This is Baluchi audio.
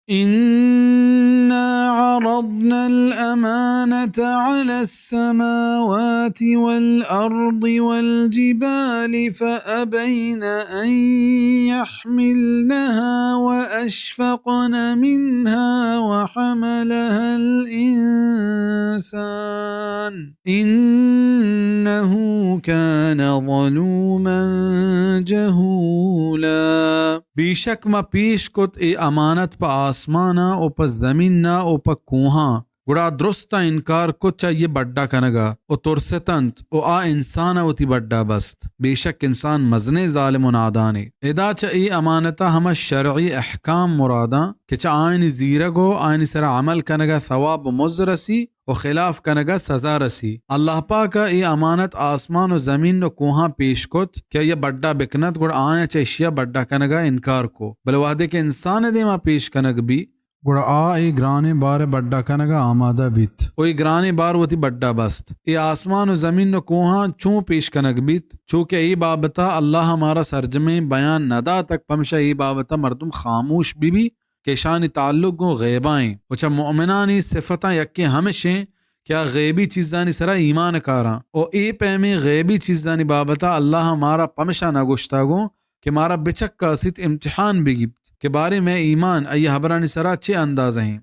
إنا عرضنا الأمانة على السماوات والأرض والجبال فأبين أن يحملنها وأشفقن منها وحملها الإنسان إنه كان ظلوما جهولا۔ بیشک ما پیش کت اے امانت پہ آسماناں و پہ زمیناں و پہ کوہاں، گڑا درستاں انکار کت چہ آئی ء بڈا کنگ ء و ترستنت و آ انسان ء وتی بڈا بست۔ بیشک انسان مزنیں ظالم و نادانے۔ ادا چہ اے امانت ء ہما شرعی احکام مراداں کہ چہ آیانی زیرگ و آیانی سرا عمل کنگ ء ثواب و مزد رسی و خلاف کنگ ء سزا رسی۔ اللہ پاک ء اے امانت آسمان و زمین و کوہاں پیش کت کہ آئی ء بڈا بکنت، گڑا آیاں چہ اشی ء بڈا کنگ ء انکار کو۔ بلے وہدے کہ انسان ء دیما پیش کنگ بی، گڑا آ اے گرانیں بار ء بڈا کنگ ء آمادہ بیت و اے گرانیں بار وتی بڈا بست۔ اے آسمان و زمین و کوہاں چون پیش کنگ بیت؟ چو کہ اے بابت ء اللہ ء مارا سرجمیں بیان نہ داتگ، پمشا اے بابت ء مردم خاموش بہ بی کہ اشانی تعلق گوں غیبا ایں۔ و چہ مؤمنانی صفتاں یکے ہمش ایں کہ آ غیبی چیزانی سرا ایمان کاراں۔ و اے پیمیں غیبی چیزانی بابت ء اللہ ء مارا پمشا نہ گوشتگ اوں کہ مارا بچکاسیت، امتحان بگیپت کہ باریں مئے ایمان آئی ہبرانی سرا چے اندازہ ایں۔